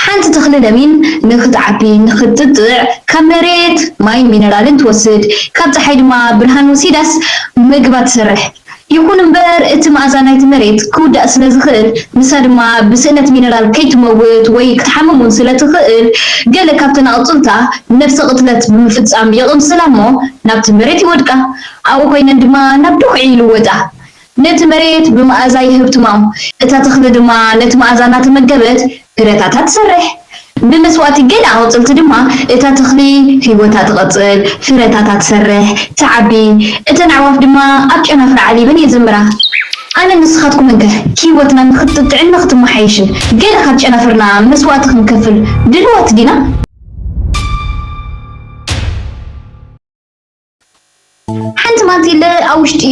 ሓንቲ ተኽሊ ለሚን ንኽትዓቢ፣ ንኽትጥጥዕ፣ ካብ መሬት ማይን ሚነራልን ትወስድ፣ ካብ ጸሓይ ድማ ብርሃን ወሲዳስ መግባ ትሰርሕ። ይኹን እምበር፣ እቲ መኣዛ ናይቲ መሬት ክውዳእ ስለ ዝኽእል፣ ንሳ ድማ ብስእነት ሚነራል ከይትመውት ወይ ክትሓምም እውን ስለ ትኽእል፣ ገለ ካብተን ኣቕጽልታ ነፍሰ ቅትለት ብምፍጻም ይቕምስላ እሞ ናብቲ መሬት ይወድቃ። ኣብኡ ኮይነን ድማ ናብ ድኹዒ ይልወጣ። ነቲ መሬት ብመኣዛ ይህብትማው፣ እታ ተኽሊ ድማ ነቲ መኣዛ እናተመገበት ፍረታታ ትሰርሕ። ብመስዋእቲ ገለ ኣቕጽልቲ ድማ እታ ተኽሊ ህይወታ ትቐጽል፣ ፍረታታ ትሰርሕ፣ ትዓቢ። እተን ኣዕዋፍ ድማ ኣብ ጨናፍር ዓሊበን የዘምራ። ኣነ ንስኻትኩምንከ ህይወትና ንኽትጥጥዕን ንኽትመሓየሽን ገለ ካብ ጨናፍርና መስዋእቲ ክንከፍል ድልዋት ዲና? ሓንቲ ማንቲለ ኣብ ውሽጢ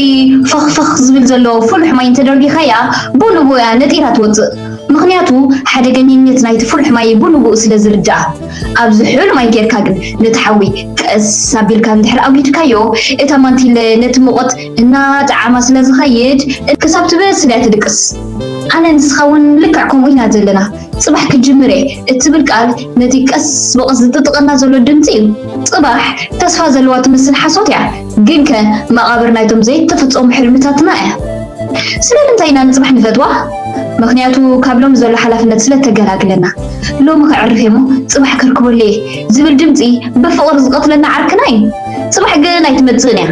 ፈኽፈኽ ዝብል ዘሎ ፍሉሕ ማይ እንተደርጊኻያ፣ ብኡ ንብኡ እያ ነጢራ ትወጽእ። ምኽንያቱ፣ ሓደገኛነት ናይቲ ፍሉሕ ማይ ብኡ ንብኡ ስለ ዝርዳእ። ኣብ ዝሑል ማይ ጌርካ ግን ነቲ ሓዊ ቀስ ኣቢልካ እንድሕር ኣጒድካዮ፣ እታ ማንቲለ ነቲ ሙቐት እናጠዓማ ስለ ዝኸይድ፣ ክሳብ ትበስል እያ ትድቅስ። ኣነ ንስኻ እውን ልክዕ ከምኡ ኢና ዘለና። ጽባሕ ክጅምር እየ እትብል ቃል ነቲ ቀስ ብቐስ ዝጥጥቐና ዘሎ ድምጺ እዩ። ጽባሕ ተስፋ ዘለዋ ትመስል ሓሶት እያ፣ ግንከ መቓብር ናይቶም ዘይተፈጸሙ ሕልምታትና እያ። ስለምንታይ ኢና ንጽባሕ ንፈትዋ? ምኽንያቱ ካብ ሎሚ ዘሎ ሓላፍነት ስለ እተገላግለና። ሎሚ ከዕርፍ እየ እሞ ጽባሕ ከርክበሉ እየ ዝብል ድምጺ ብፍቕሪ ዝቐትለና ዓርክና እዩ። ጽባሕ ግን ኣይትመጽእን እያ።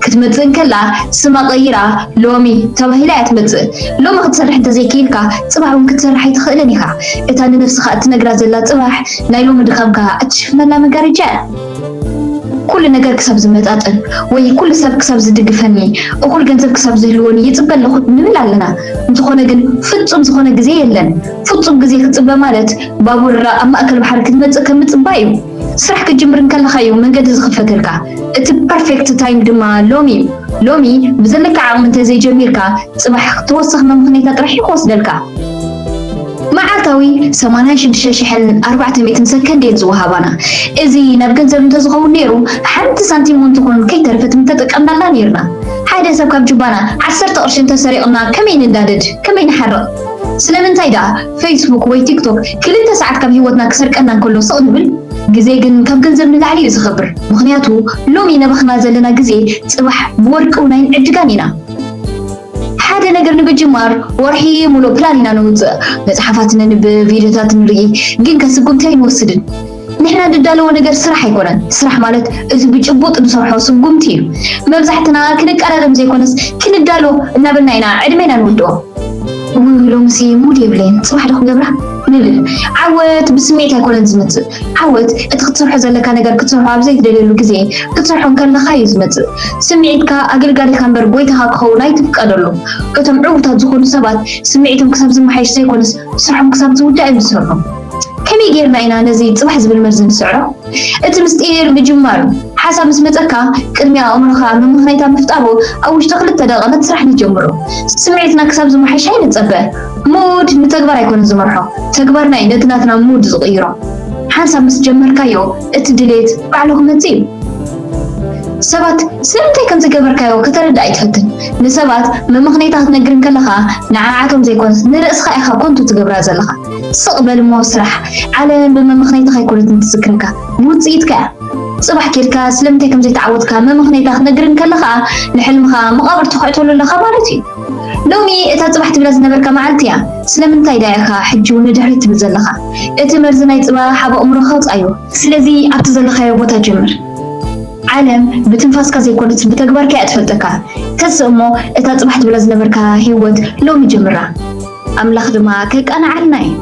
ክትመጽእ እንከላ ስማ ቀይራ ሎሚ ተባሂላ እያ ትመጽእ። ሎሚ ክትሰርሕ እንተዘይክኢልካ ጽባሕ እውን ክትሰርሕ ኣይትኽእልን ኢኻ። እታ ንነብስኻ እትነግራ ዘላ ጽባሕ ናይ ሎሚ ድኻምካ እትሽፍነላ መጋረጃ እያ። ኩሉ ነገር ክሳብ ዝመጣጠን ወይ ኩሉ ሰብ ክሳብ ዝድግፈኒ፣ እኹል ገንዘብ ክሳብ ዝህልወኒ ይጽበ ኣለኹ ንብል ኣለና። እንተኾነ ግን ፍጹም ዝኾነ ግዜ የለን። ፍጹም ግዜ ክጽበ ማለት ባቡር ኣብ ማእከል ባሕሪ ክትመጽእ ከም ምጽባይ እዩ። ስራሕ ክትጅምር እንከለኻ እዩ መንገዲ ዝኽፈተልካ። እቲ ፐርፌክት ታይም ድማ ሎሚ እዩ። ሎሚ ብዘለካ ዓቕሚ እንተዘይጀሚርካ ጽባሕ ተወሳኺ መምኽነይታ ጥራሕ እዩ ክወስደልካ። መዓልታዊ ሰማንያን ሽዱሽተ ሽሕን ኣርባዕተ ሚእትን ሰከንድ እየን ዝወሃባና። እዚ ናብ ገንዘብ እንተዝኸውን ነይሩ ሓንቲ ሳንቲም እውን ትኹን ከይተረፈት ምተጠቀምናላ ነይርና። ሓደ ሰብ ካብ ጁባና ዓሰርተ ቅርሺ እንተሰሪቕና ከመይ ንዳደድ፣ ከመይ ንሓርቕ? ስለምንታይ ደኣ ፌስቡክ ወይ ቲክቶክ ክልተ ሰዓት ካብ ህይወትና ክሰርቀና እንከሎ ስቕ ንብል? ግዜ ግን ካብ ገንዘብ ንላዕሊ እዩ ዝኸብር። ምኽንያቱ ሎሚ ነባኽና ዘለና ግዜ ጽባሕ ብወርቂ እውን ኣይንዕድጋን ኢና። ሓደ ነገር ንምጅማር ወርሒ ሙሉእ ፕላን ኢና ነውጽእ። መጽሓፋት ነንብብ፣ ቪድዮታት ንርኢ፣ ግን ከስጉምቲ ኣይንወስድን። ንሕና ንዳለዎ ነገር ስራሕ ኣይኮነን። ስራሕ ማለት እዚ ብጭቡጥ ንሰርሖ ስጉምቲ እዩ። መብዛሕትና ክንቀዳደም ዘይኮነስ ክንዳሎ እናበልና ኢና ዕድሜና ንውድኦ። ውይ ሎምሲ ሙድ የብለይን፣ ጽባሕ ዶ ክገብራ ንብል። ዓወት ብስምዒት ኣይኮነን ዝመጽእ። ዓወት እቲ ክትሰርሖ ዘለካ ነገር ክትሰርሖ ኣብ ዘይትደልየሉ ግዜ ክትሰርሖ እንከለኻ እዩ ዝመጽእ። ስምዒትካ ኣገልጋሊኻ እምበር ጎይታኻ ክኸውን ኣይትፍቀደሉ። እቶም ዕዉታት ዝኾኑ ሰባት ስምዒቶም ክሳብ ዝመሓየሽ ዘይኮነስ ስርሖም ክሳብ ዝውዳእ እዮም ዝሰርሑ። ከመይ ጌርና ኢና ነዚ ጽባሕ ዝብል መርዚ ንስዕሮ? እቲ ምስጢር ምጅማር እዩ። ሓሳብ ምስ መጸካ ቅድሚ ኣእምሮኻ መመኽነይታ ምፍጣሩ ኣብ ውሽጢ ክልተ ደቂቕ ነቲ ስራሕ ንጀምሮ። ስምዒትና ክሳብ ዝመሓየሽ ኣይንጸበ። ሙድ ንተግባር ኣይኮነን ዝመርሖ፣ ተግባርና እዩ ነቲ ናትና ሙድ ዝቕይሮ። ሓንሳብ ምስ ጀመርካዮ እቲ ድሌት ባዕሉ ክመጽእ እዩ። ሰባት ስለምንታይ ከም ዝገበርካዮ ከተረድእ ኣይትፈትን። ንሰባት መመኽነይታ ክትነግር እንከለኻ ንዓዓቶም ዘይኮነስ ንርእስኻ ኢኻ ኮንቱ ትገብራ ዘለኻ። ስቕ በል እሞ ስራሕ። ዓለም ብመመኽነይትኻ ኣይኮነትን ትዝክረካ፣ ብውጽኢትካ እያ። ጽባሕ ኬድካ ስለምንታይ ከም ዘይተዓወትካ መመኽነይታ ክትነግር እንከለኻ ንሕልምኻ መቓብር ተኹዕተሉ ኣለኻ ማለት እዩ። ሎሚ እታ ጽባሕ ትብላ ዝነበርካ መዓልቲ እያ። ስለምንታይ ደኣ ኢኻ ሕጂ እውን ንድሕሪት ትብል ዘለኻ? እቲ መርዚ ናይ ጽባሕ ኣብ ኣእምሮኻ ኣውጽኣዮ። ስለዚ ኣብቲ ዘለኻዮ ቦታ ጀምር። ዓለም ብትንፋስካ ዘይኮነስ ብተግባርካ እያ ትፈልጠካ። ተስእ እሞ እታ ጽባሕ ትብላ ዝነበርካ ህይወት ሎሚ ጀምራ። ኣምላኽ ድማ ከቃንዓልና እዩ።